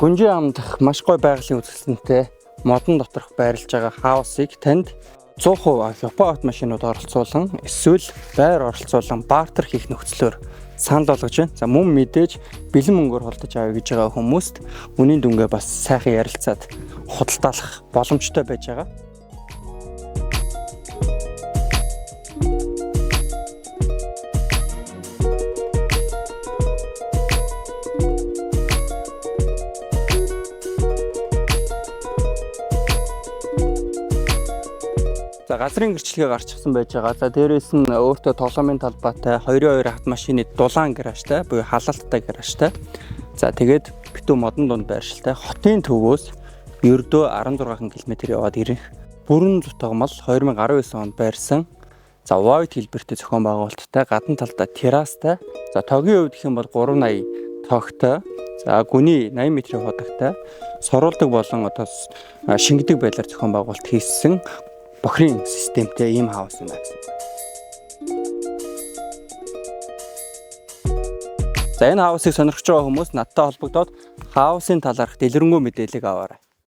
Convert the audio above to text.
Гүнжи амдах маш гоё байгалийн үзэсгэлэнтэй модон доторх байрлаж байгаа house-ыг танд 100% Япон автомашинууд оролцуулан эсвэл байр оролцуулан бартер хийх нөхцлөөр санал болгож байна. За мөн мэдээж бэлэн мөнгөөр худалдаж авъя гэж байгаа хүмүүст үнийн дүнгээ бас сайхан ярилцаад худалдаалах боломжтой байж байгаа. За газрын гэрчлэгээ гарчихсан байж байгаа. За дээрээс нь өөртөө тоглоомын талбайтай 2-2 автомашины дулаан гаражтай буюу халаалттай гаражтай. За тэгээд битүү модон дунд байршилтай хотын төвөөс ердөө 16 км яваад ирэх бүрэн зутгамал 2019 онд байрсан. За void хэлбэртэй зохион байгуулалттай гадна талдаа террастай. За тогийн хувьд гэх юм бол 380 тогтой. За гүний 80 метрийн худагтай суруулдаг болон одоо шингэдэг байдлаар зохион байгуулалт хийсэн бохирын системтэй ийм house байна гэсэн. За энэ house-ыг сонирхож байгаа хүмүүс надтай холбогдоод house-ын талаарх дэлгэрэнгүй мэдээллийг аваарай.